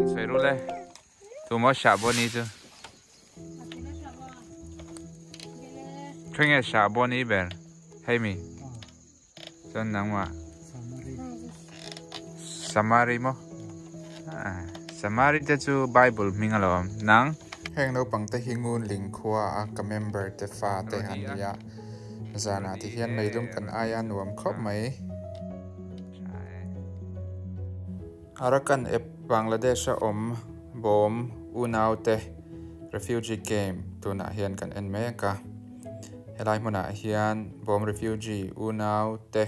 Sawi ru le tumaw sahbawn hi chu khawnge sahbawn hi ber hei mi chuan nangmah Samari maw Samari te chu Bible hming a lo awm nang. Heng naupang te hi Ngunling khua a ka member te fa te an ni a, zanah ti hian meilum kan aia nuam khawp mai. Arakan ep Bangladesh a awm bawm unau te refugee camp tunah hian kan en mek a. Helai hmunah hian bawm refugee unau te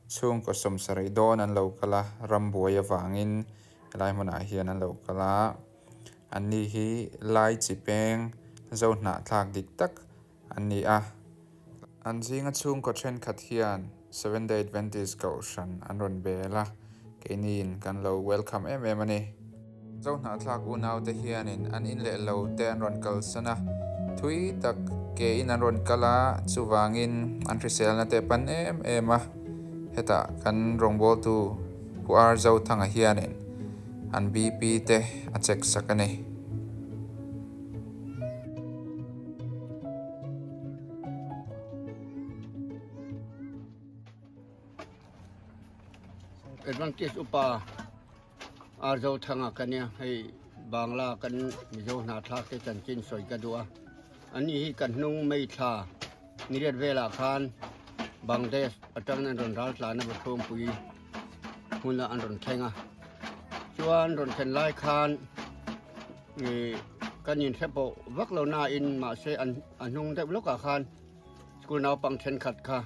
chhungkaw sawmsarih dawn an lo kal a, rambuai avangin helai hmunah hian an lo kal a. Anni hi lai chi peng zo hnahthlak dik tak an ni a. An zinga chhungkaw thenkhat hian Seventh Day Adventist Kohhran an rawn bel a, keiniin kan lo welcome em em a ni. Zohnahthlak unaute hianin an in leh lo te an rawn kalsan a, thui tak kein an rawn kal a, chuvangin an hriselna te pan em em a, hetah kan rawngbawltu Pu R Zothanga hianin an BP te a check sak a ni. Adventist upa Arzo thanga ka nia hei Bangla kan Mizo hna thlak te chanchin sawi ka duh a ani hi kan hnung mei thla niriat velah khan Bangladesh atangin an rawn ral tlan a Bathawngpui hmuna an rawn thleng a chuan rawn thlen lai khan kan inhre pawh vak lo na in mahse an a hnung deuh lawkah khan school naupang thenkhat kha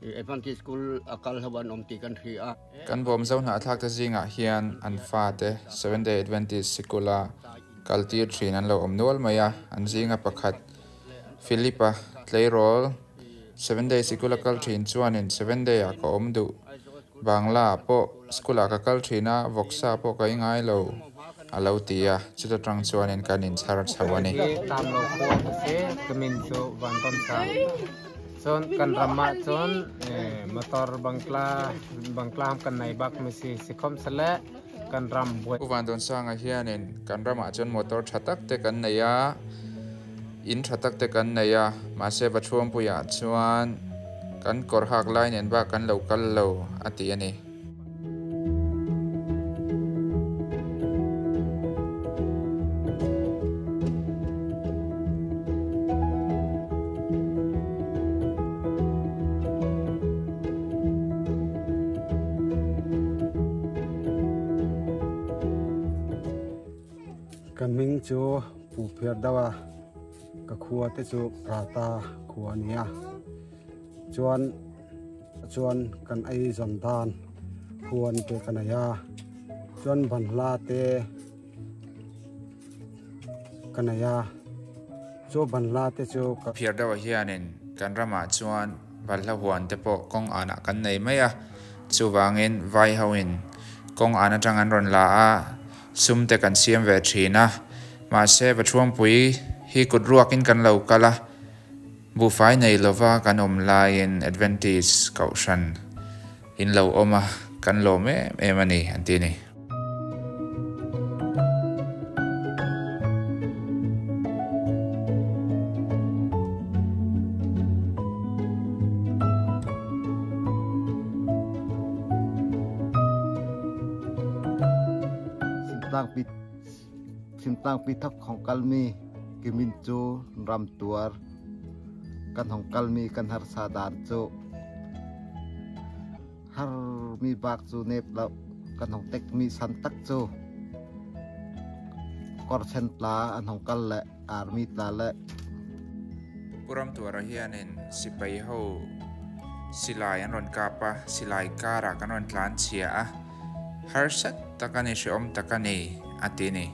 Adventist School a kal ho an awm tih kan hria a. Kan bawm zo hnahthlak te zingah hian an fate Seventh Day Adventist sikula kal tir thin an lo awm nual mai a, an zinga pakhat Philip-a tleirawl Seventh Day sikula kal thin chuanin Seventh Day ah ka awm duh, Bangla ah pawh school ah ka kal thin a, vawksa pawh ka ingai lo a lo ti a, chuta tang chuanin kan inchhar chho a ni. Tam lo khua ka si, ka min cu Van Ton Sang. Cun kan ram ah cun motor bangtla bangtla kan nei bak mi si si khom sale kan ram buai. Pu Van Dawnsanga hianin kan ramah chuan motor tha tak te kan nei a, in tha tak te kan nei a, mahse Vathuampuiah chuan kan kawr hak lai nen bak kan lo kal lo a ti a ni. Ka hming chu Pu Phiar Deuh a, ka khua te chu Prata khua a ni a. Chuan chuan kan ei zawn dan huan te ka nei a chuan banhla te ka nei a chu banhla te chu ka. Phiar deuhah hianin kan ramah chuan balhla huan te pawh kawng anah kan nei mai a, chuvangin vai hoin kawng an atang an rawn la a, sum te kan siam ve thin a, mahse Pathuampui hi kut ruakin kan lo kal a. Buhfai nei lova kan awm laiin Adventist Kohhran in lo awm a, kan lawm em em a ni, an ti a ni. Simtlangpi thok hong kalmi kimin cu ram tuar kan hong kalmi kan harsa dan cu har mi bak cu nep lo kan hong tek mi san tak cu korchen tla an hong kal le army tla le. Pu Ramtuara hianin sipai ho silai an rawn kap a, silai karah kan rawn tlan chhia a. Harsat tak a ni, hrehawm tak a ni, a ti a ni.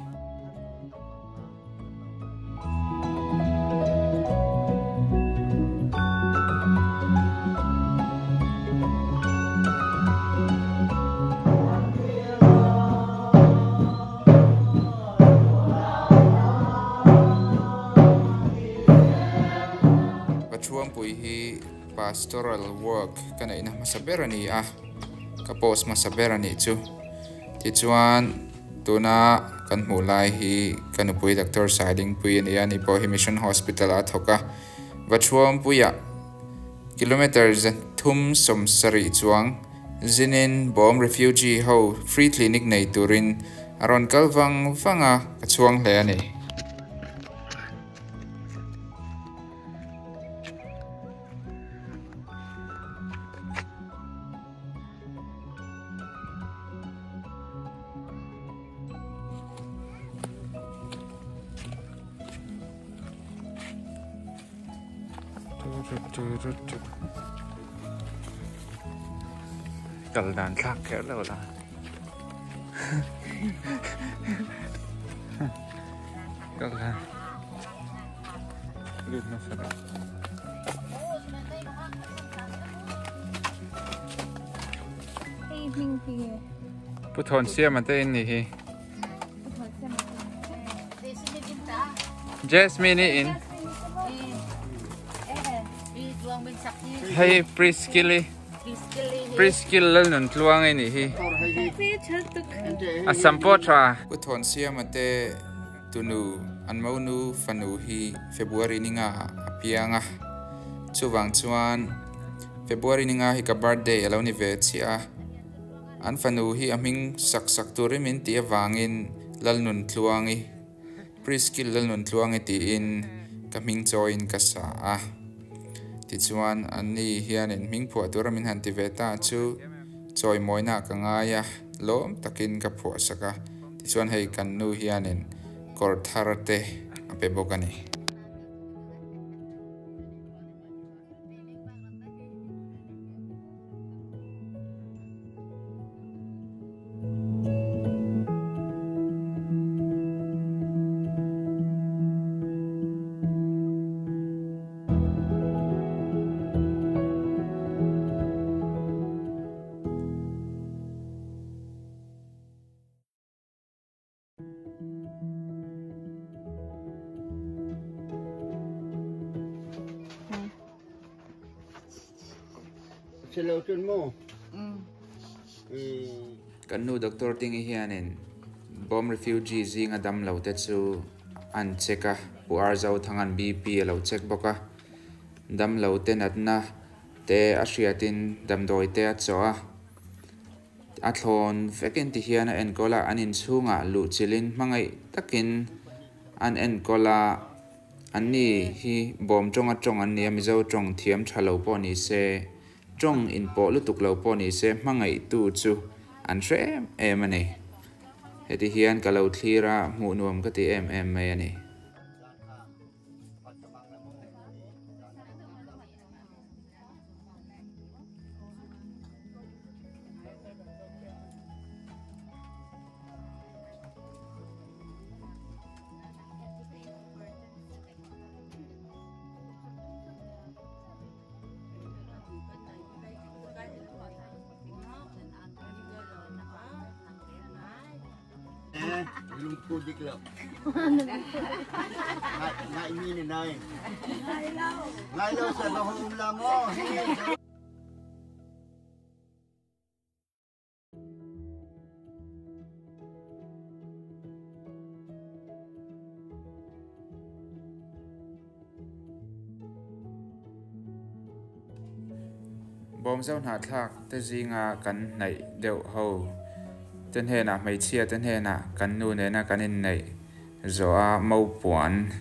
Vathuampui hi pastoral work ka neihna hmasa ber a ni a, ka post hmasa ber a nih chu. Tichuan tuna kan hmuh lai hi ka nupui Doctor Saidingpui a ni a, ani pawh hi Mission Hospital ah a thawk a. Vathuampuiah kilometre 370 chuang zinin Bawm refugee ho free clinic nei turin a rawn kal vang vang a, ka chhuang hle a ni. Kal dan thlak kher lo la. Kal dan. Lut nasa dah. Pu Thawn Siama te in ni hi. Jasmine i in. Hei Priscilli. Priscil Lalnun Tluang i nih hi. A sam pawh tha. Pu Thawn Siama te tunu an monu fanu hi February ni nga a piang a. Chuvang chuan February ni nga hi ka birthday a lo ni ve chiah a. An fanu hi a hming sak sak turin min tih avangin Lalnuntluangi, Priscil Lalnuntluangi tiin ka hming chawiin ka sa a. Tichuan, anni hianin hming phuah tura min han ti ve ta chu chawimawina ka ngai a, lawm takin ka phuah sak a. Tichuan hei kan nu hianin kawr thar te a pe bawk a ni. Kan nu Doctor Tingi hianin Bawm refugee zinga dam lo te chu an check a, Pu Arzothanga'n BP a lo check bawk a, dam lo te natna te a hriatin damdawi te a chawh a. A thlawn vekin ti hian a enkawl a, an inchhungah luhchilhin hmangaih takin an enkawl a, anni hi bawm tawnga tawng an ni a, Mizo tawng thiam tha lo pawh ni se, tawng inpawh lutuk lo pawh ni se hmangaihtu chu an hre em em a ni. Heti hian ka lo thlir a, hmuh nuam ka ti em em mai a ni. Bawmzo hnahthlak te zinga kan hnaih deuh ho te hnenah hmeichhia te hnenah kan nu nena kan inneih zawh a mopuan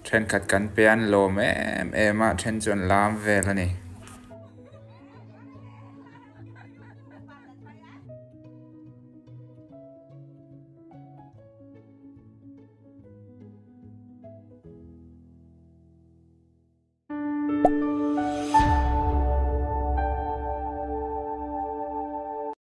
thenkhat kan pe an lawm em em a then chu an lam vel a ni.